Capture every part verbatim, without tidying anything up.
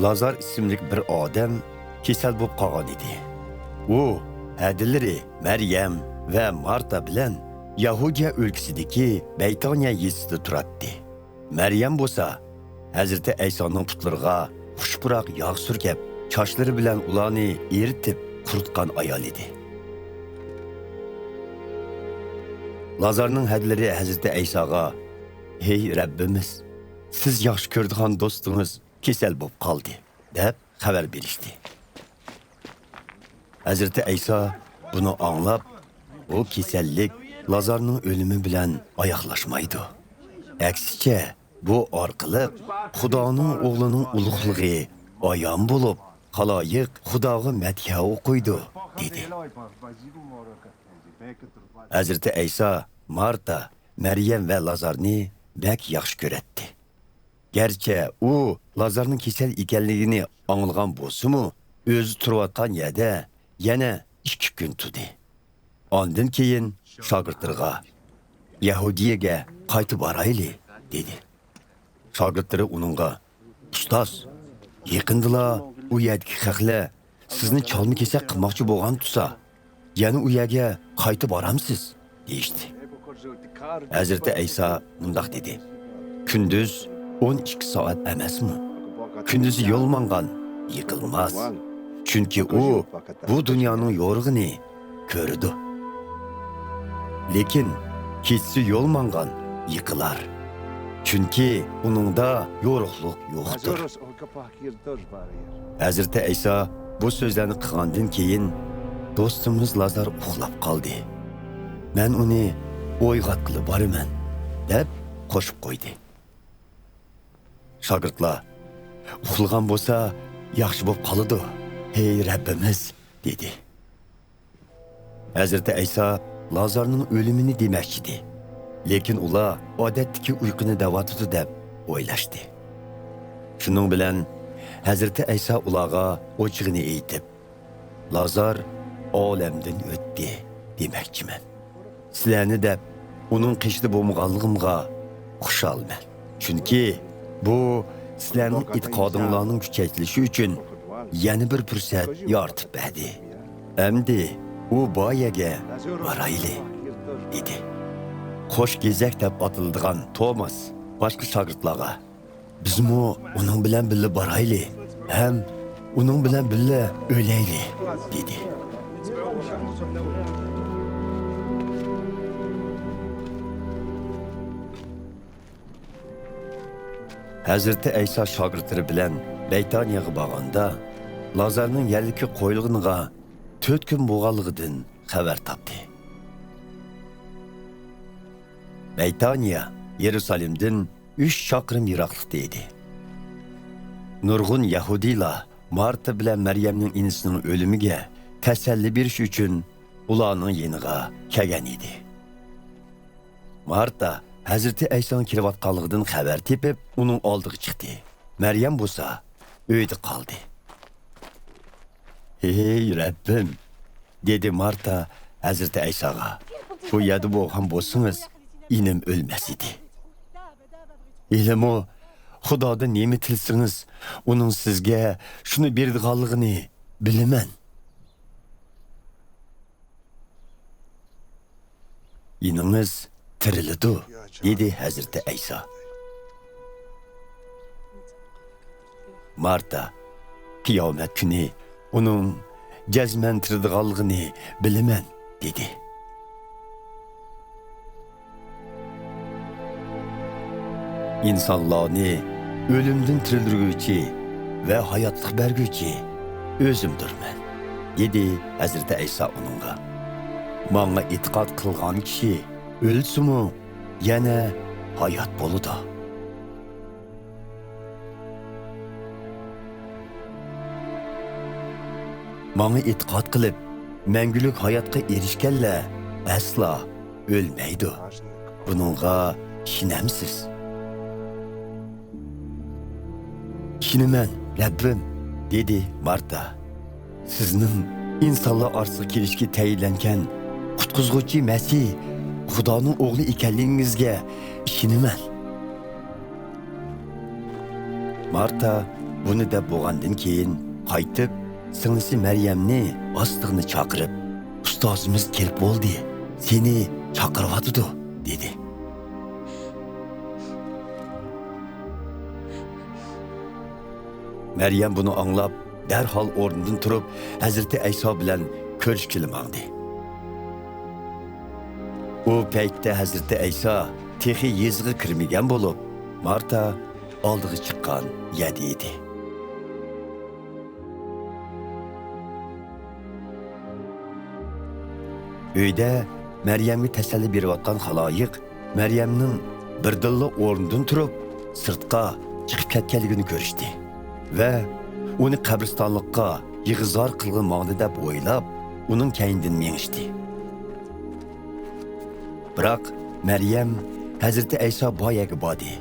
لازار ئىسىملىك بىر ئادەم كېسەل بولۇپ قالغان ئىدى. ئۇ ھەدىلىرى مەريەم ۋە مارتا بىلەن يەھۇدىيە ئۆلكىسىدىكى بەيتانىيە يېزىسىدا تۇراتتى. مەريەم بولسا ھەزرىتى ئەيسانىڭ پۇتلىرىغا خۇش پۇراق ياغ سۈركەپ، چاچلىرى بىلەن ئۇلارنى ئېرىتىپ قۇرۇتقان ئايال ئىدى. لازارنىڭ ھەدىلىرى ھەزرىتى ئەيساغا، «ھەي رەببىمىز، سىز ياخشى كۆرىدىغان دوستىڭىز كېسەل بولۇپ قالدى» دەپ خەۋەر بېرىشتى. ھەزرىتى ئەيسا بۇنى ئاڭلاپ، بۇ كېسەللىك لازارنىڭ ئۆلۈمى بىلەن ئاياغلاشمايدۇ. ئەكسىچە، بۇ ئارقىلىق خۇدانىڭ ئوغلىنىڭ ئۇلۇغلۇقى ئايان بولۇپ، خالايىق خۇداغا مەدھىيە ئوقۇيدۇ، دېدى. ھەزرىتى ئەيسا مارتا، مەريەم ۋە لازارنى بەك ياخشى كۆرەتتى. گەرچە ئۇ لازارنىڭ كېسەل ئىكەنلىكىنى ئاڭلىغان بولسىمۇ، ئۆزى تۇرۇۋاتقان يەردە يەنە ئىككى كۈن تۇردى. ئاندىن كېيىن شاگىرتلىرىغا، «يەھۇدىيەگە قايتا بارايلى» دېدى. شاگىرتلىرى ئۇنىڭغا، «ئۇستاز، يېقىندىلا ئۇ يەردىكى خەقلەر سىزنى چالما-كېسەك قىلماقچى بولغان تۇرسا، يەنە ئۇ يەرگە قايتا بارامسىز؟» دېيىشتى. ھەزرىتى ئەيسا مۇنداق دېدى، «كۈندۈز ئون ئىككى سائەت ئەمەسمۇ؟ كۈندۈزى يول ماڭغان يىقىلماس، چۈنكى ئۇ بۇ دۇنيانىڭ يورۇقىنى كۆرىدۇ. لېكىن كېچىسى يول ماڭغان يىقىلار، چۈنكى ئۇنىڭدا يورۇقلۇق يوقتۇر.» ھەزرىتى ئەيسا بۇ سۆزلەرنى قىلغاندىن كېيىن، «دوستىمىز لازار ئۇخلاپ قالدى. مەن ئۇنى ئويغاتقىلى بارىمەن» دەپ قوشۇپ قويدى. شاگىرتلار، «ئۇخلىغان بولسا ياخشى بولۇپ قالىدۇ، ھەي رەببىمىز» دېدى. ھەزرىتى ئەيسا لازارنىڭ ئۆلۈمىنى دېمەكچىدى. لېكىن ئۇلار ئادەتتىكى ئۇيقۇنى دەۋاتىدۇ دەپ ئويلاشتى. شۇنىڭ بىلەن ھەزرىتى ئەيسا ئۇلارغا ئوچۇقىنى ئېيتىپ، «لازار ئالەمدىن ئۆتتى دېمەكچىمەن. سىلەرنى دەپ ئۇنىڭ قېشىدا بولمىغانلىقىمغا خۇشالمەن. چۈنكى بۇ سىلەرنىڭ ئېتىقادىڭلارنىڭ كۈچەيتىلىشى ئۈچۈن يەنە بىر پۇرسەت يارىتىپ بەردى. ئەمدى ئۇ بار يەرگە بارايلى» دېدى. خوش گېزەك دەپ ئاتىلىدىغان توماس باشقا شاگىرتلارغا، «بىزمۇ ئۇنىڭ بىلەن بىللە بارايلى ھەم ئۇنىڭ بىلەن بىللە ئۆلەيلى» دېدى. ھەزرىتى ئەيسا شاگىرتلىرى بىلەن بەيتانىيەگە بارغاندا، لازارنىڭ يەرلىككە قويۇلغىنىغا تۆت كۈن بولغانلىقىدىن خەۋەر تاپتى. بەيتانىيە يېرۇسالېمدىن ئۈچ چاقىرىم يىراقلىقتا ئىدى. نۇرغۇن يەھۇدىيلار مارتا بىلەن مەريەمنىڭ ئىنىسىنىڭ ئۆلۈمىگە تەسەللى بېرىش ئۈچۈن ئۇلارنىڭ يېنىغا كەلگەن ئىدى. مارتا ھەزرىتى ئەيسانىڭ كېلىۋاتقانلىقىدىن خەۋەر تېپىپ، ئۇنىڭ ئالدىغا چىقتى. مەريەم بولسا ئۆيدە قالدى. «ھەي رەببىم!» دېدى مارتا ھەزرىتى ئەيساغا، «بۇ يەردە بولغان بولسىڭىز، ئىنىم ئۆلمەس ئىدى. ھېلىمۇ خۇدادىن نېمە تىلىسىڭىز، ئۇنىڭ سىزگە شۇنى بېرىدىغانلىقىنى بىلىمەن. ئىنىڭىز تىرىلىدۇ» دېدى ھەزرىتى ئەيسا. مارتا، «قىيامەت كۈنى ئۇنىڭ جەزمەن تىرىلىدىغانلىقىنى بىلىمەن» دېدى. «ئىنسانلارنى ئۆلۈمدىن تىرىلدۈرگۈچى ۋە ھاياتلىق بەرگۈچى ئۆزۈمدۇرمەن» دېدى ھەزرىتى ئەيسا ئۇنىڭغا. «ماڭا ئېتىقاد قىلغان كىشى ئۆلسىمۇ يەنە ھايات بولىدۇ. ماڭا ئېتىقاد قىلىپ، مەڭگۈلۈك ھاياتقا ئېرىشكەنلەر ئەسلا ئۆلمەيدۇ. بۇنىڭغا ئىشىنەمسىز؟» «ئىشىنىمەن، رەببىم» دېدى مارتا. «سىزنىڭ ئىنسانلار ئارىسىغا كېلىشكە تەيىنلەنگەن قۇتقۇزغۇچى مەسىھ، خۇدانىڭ ئوغلى ئىكەنلىكىڭىزگە ئىشىنىمەن.» مارتا بۇنى دەپ بولغاندىن كېيىن، قايتىپ سىڭلىسى مەريەمنى ئاستىغىنا چاقىرىپ، «ئۇستازىمىز كېلىپ بولدى، سېنى چاقىرىۋاتىدۇ» دېدى. مەريەم بۇنى ئاڭلاپ، دەرھال ئورنىدىن تۇرۇپ، ھەزرىتى ئەيسا بىلەن كۆرۈشكىلى ماڭدى. ئۇ پەيتتە ھەزرىتى ئەيسا تېخى يېزىغا كىرمىگەن بولۇپ، مارتا ئالدىغا چىققان يەردە ئىدى. ئۆيدە مەريەمگە تەسەللى بېرىۋاتقان خالايىق مەريەمنىڭ بىردىنلا ئورنىدىن تۇرۇپ، سىرتقا چىقىپ كەتكەنلىكىنى كۆرۈشتى ۋە ئۇنى قەبرىستانلىققا يىغا-زار قىلغىلى ماڭدى دەپ ئويلاپ، ئۇنىڭ كەينىدىن مېڭىشتى. بىراق مەريەم ھەزرىتى ئەيسا بار يەرگە باردى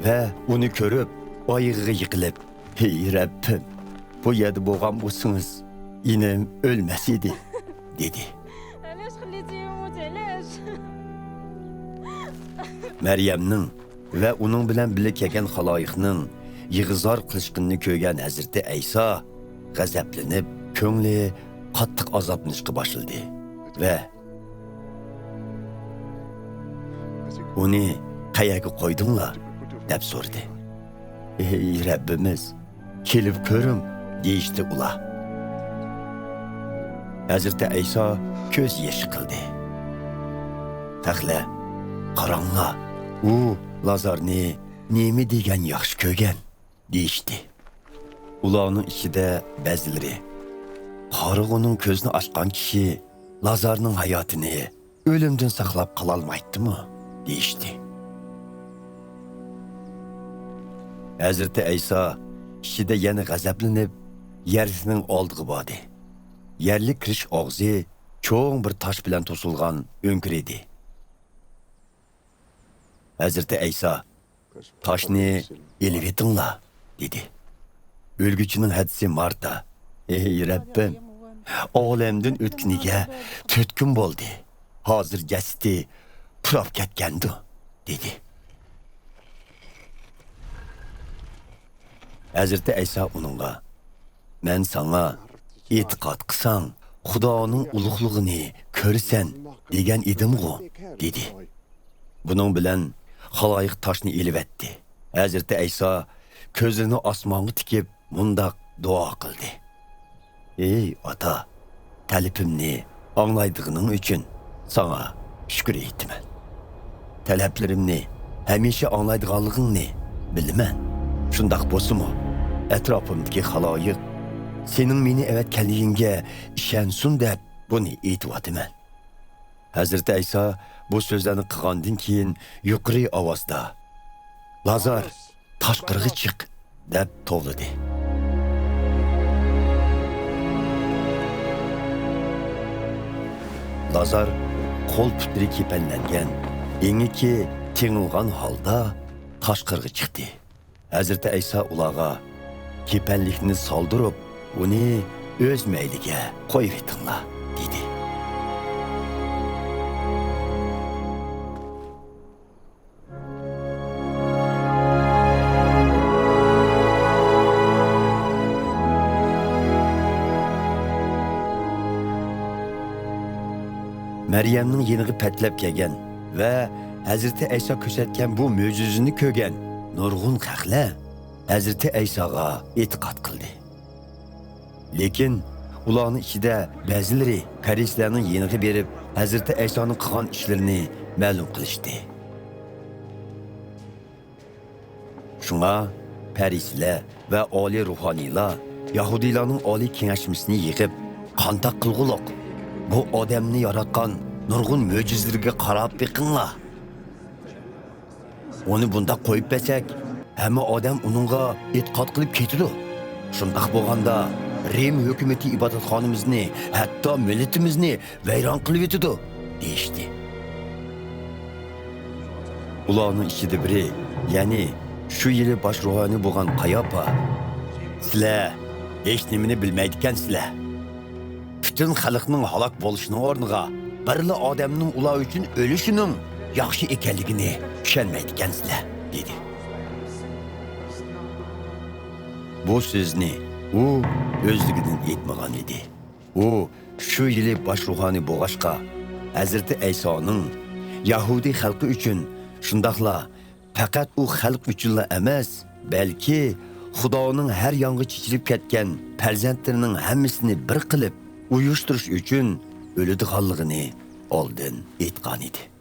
ۋە ئۇنى كۆرۈپ، ئايىغىغا يىقىلىپ، «ھەي رەببىم، بۇ يەردە بولغان بولسىڭىز، ئىنىم ئۆلمەس ئىدى» دېدى. علاش خليتيه يموت، علاش؟ مەريەمنىڭ ۋە ئۇنىڭ بىلەن بىللە كەلگەن خالايىقنىڭ يىغا-زار قىلىشقىنىنى كۆرگەن ھەزرىتى ئەيسا غەزەپلىنىپ، كۆڭلى قاتتىق ئازابلىنىشقا باشلىدى ۋە «ئۇنى قەيەرگە قويدۇڭلار؟» دەپ سورىدى. «ئەي رەببىمىز، كېلىپ كۆرۈڭ» دېيىشتى ئۇلار. ھەزرىتى ئەيسا كۆز يېشى قىلدى. «تەخلە، قاراڭلار، ئۇ لازارنى نېمە دېگەن ياخشى كۆرگەن» دېيىشتى. ئۇلارنىڭ ئىچىدە بەزىلىرى: «قارىغۇنىڭ كۆزىنى ئاچقان كىشى لازارنىڭ ھاياتىنى ئۆلۈمدىن ساقلاپ قالالمايتتىمۇ؟» دېيىشتى. ھەزرىتى ئەيسا ئىچىدە يەنە غەزەپلىنىپ، يەرلىكنىڭ ئالدىغا باردى. يەرلىك كىرىش ئاغزى چوڭ بىر تاش بىلەن توسۇلغان ئۆڭكۈر ئىدى. ھەزرىتى ئەيسا: «تاشنى ئېلىۋېتىڭلار» دېدى. ئۆلگۈچىنىڭ ھەدىسى مارتا: «ئەي رەببىم، ئالەمدىن ئۆتكىنىگە تۆت كۈن بولدى. ھازىر جەسىتى پۇراپ كەتكەندۇ» دېدى. ھەزرىتى ئەيسا ئۇنىڭغا: «مەن ساڭا، ئېتىقاد قىلساڭ، خۇدانىڭ ئۇلۇغلۇقىنى كۆرىسەن دېگەن ئىدىمغۇ؟» دېدى. بۇنىڭ بىلەن خالايىق تاشنى ئېلىۋەتتى. ھەزرىتى ئەيسا كۆزىنى ئاسمانغا تىكىپ، مۇنداق دۇئا قىلدى: «ئەي ئاتا، تەلىپىمنى ئاڭلايدىغىنىڭ ئۈچۈن ساڭا شۈكۈر ئېيتىمەن. تەلەپلىرىمنى ھەمىشە ئاڭلايدىغانلىقىڭنى بىلىمەن. شۇنداق بولسىمۇ، ئەتراپىمدىكى خالايىق سېنىڭ مېنى ئەۋەتكەنلىكىڭگە ئىشەنسۇن دەپ بۇنى ئېيتىۋاتىمەن.» ھەزرىتى ئەيسا بۇ سۆزلەرنى قىلغاندىن كېيىن، يۇقىرى ئاۋازدا: «لازار، تاشقىرىغا چىق!» دەپ توۋلىدى. لازار قول-پۇتلىرى كېپەنلەنگەن، ئېڭىكى تېڭىلغان ھالدا تاشقىرىغا چىقتى. ھەزرىتى ئەيسا ئۇلارغا: «كېپەنلىكنى سالدۇرۇپ، ئۇنى ئۆز مەيلىگە قويۇۋېتىڭلار» دېدى. مەريەمنىڭ يېنىغا پەتلەپ كەلگەن ۋە ھەزرىتى ئەيسا كۆرسەتكەن بۇ مۆجىزىنى كۆرگەن نۇرغۇن خەقلەر ھەزرىتى ئەيساغا ئېتىقاد قىلدى. لېكىن ئۇلارنىڭ ئىچىدە بەزىلىرى پەرىسىيلەرنىڭ يېنىغا بېرىپ، ھەزرىتى ئەيسانىڭ قىلغان ئىشلىرىنى مەلۇم قىلىشتى. شۇڭا پەرىسىيلەر ۋە ئالىي روھانىيلار يەھۇدىيلارنىڭ ئالىي كېڭەشمىسىنى يىغىپ، «قانداق قىلغۇلۇق؟ بۇ ئادەمنى ياراتقان نۇرغۇن مۆجىزىلىرىگە قاراپ بېقىڭلار. ئۇنى بۇنداق قويۇپ بەرسەك، ھەممە ئادەم ئۇنىڭغا ئېتىقاد قىلىپ كېتىدۇ. شۇنداق بولغاندا، رىم ھۆكۈمىتى ئىبادەتخانىمىزنى، ھەتتا مىللىتىمىزنى ۋەيران قىلىۋېتىدۇ» دېيىشتى. ئۇلارنىڭ ئىچىدە بىرى، يەنى شۇ يىلى باش روھانىي بولغان قاياپا: «سىلەر ھېچ نېمىنى بىلمەيدىكەنسىلەر. پۈتۈن خەلقنىڭ ھالاك بولۇشىنىڭ ئورنىغا، بىرلا ئادەمنىڭ ئۇلار ئۈچۈن ئۆلۈشىنىڭ ياخشى ئىكەنلىكىنى چۈشەنمەيدىكەنسىلەر» دېدى. بۇ سۆزنى ئۇ ئۆزلۈكىدىن ئېيتمىغان ئىدى. ئۇ شۇ يىلى باش روھانىي بولغاچقا، ھەزرىتى ئەيسانىڭ يەھۇدىي خەلقى ئۈچۈن، شۇنداقلا پەقەت ئۇ خەلق ئۈچۈنلا ئەمەس، بەلكى خۇدانىڭ ھەر يانغا چېچىلىپ كەتكەن پەرزەنتلىرىنىڭ ھەممىسىنى بىر قىلىپ ئۇيۇشتۇرۇش ئۈچۈن ئۆلىدىغانلىقىنى ئالدىن ئېيتقان ئىدى.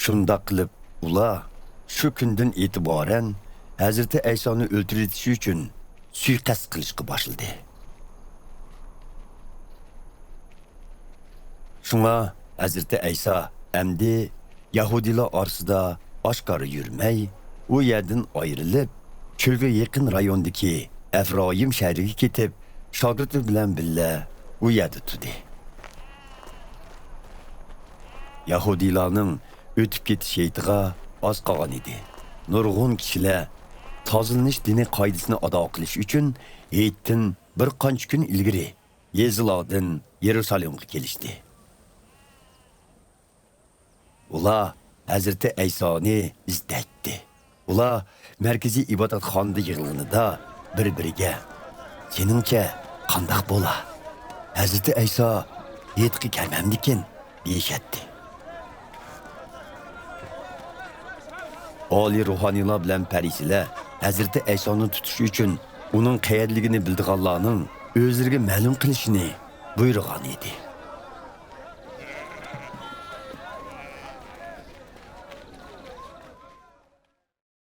شۇنداق قىلىپ، ئۇلار شۇ كۈندىن ئېتىبارەن ھەزرىتى ئەيسانى ئۆلتۈرۈۋېتىش ئۈچۈن سۇيىقەست قىلىشقا باشلىدى. شۇڭا ھەزرىتى ئەيسا ئەمدى يەھۇدىيلار ئارىسىدا ئاشكارا يۈرمەي، ئۇ يەردىن ئايرىلىپ، چۆلگە يېقىن رايوندىكى ئەفرايىم شەھىرىگە كېتىپ، شاگىرتلىرى بىلەن بىللە ئۇ يەردە تۇردى. يەھۇدىيلارنىڭ ئۆتۈپ كېتىش ھېيتىغا ئاز قالغان ئىدى. نۇرغۇن كىشىلەر تازىلىنىش دىنىي قائىدىسىنى ئادا قىلىش ئۈچۈن ھېيتتىن بىر قانچە كۈن ئىلگىرى يېزىلاردىن يېرۇسالېمغا كېلىشتى. ئۇلار ھەزرىتى ئەيسانى ئىزدەيتتى. ئۇلار مەركىزىي ئىبادەتخانىدا يىغىلغىنىدا بىر-بىرىگە، «سېنىڭچە قانداق بولا؟ ھەزرىتى ئەيسا ھېيتقا كەلمەمدىكىن؟» دېيىشەتتى. ئالىي روھانىيلار بىلەن پەرىسىيلەر ھەزرىتى ئەيسانى تۇتۇش ئۈچۈن ئۇنىڭ قەيەردىلىكىنى بىلىدىغانلارنىڭ ئۆزلىرىگە مەلۇم قىلىشىنى بۇيرۇغان ئىدى.